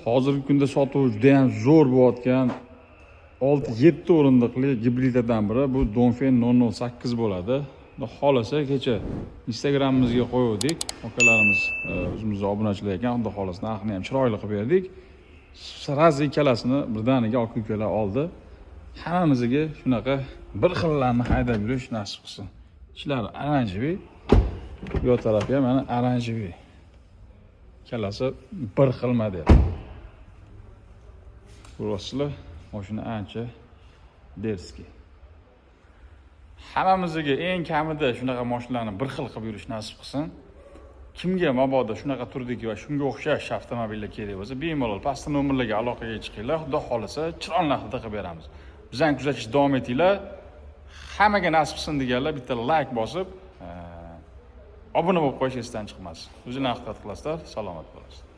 Hozirgi kunda sotuvi juda ham zo'r bo'layotgan 6-7 o'rindiqli gibridlardan biri bu Dongfeng 008 bo'ladi. Xudo xohlasa, kecha Instagramimizga qo'yuvdik. Akalarimiz, o'zimizni obunachilar ekan, Xudo xohlasa, narxini ham chiroyli qilib berdik. Сразу ikkalasini birdaniga aka ukalar oldi. Hammamizga shunaqa bir xillarni haydab yurish nasib qilsin. Ichlari оранжевый, bu yoq tarafi ham mana оранжевый. Ikkalasi bir xil model. Ko'ryapsizlar, mashina ancha дерзкий. Hammamizga eng kamida shunaqa mashinalarni bir xil qilib yurish nasib qilsin. Kimga mabodo shunaqa turdagi va shunga o'xshash avtomobillar kerak bo'lsa, bemalol pastda nomerlarga aloqaga chiqinglar. Xudo xohlasa, chiroyli narxda qilib beramiz. Bizani kuzatishda davom etinglar. Hammaga nasib qilsin deganlar bitta layk bosib, obuna bo'lib qo'yish esdan chiqmasin. O'zinglarni ehtiyot qilasizlar, salomat bo'lasizlar.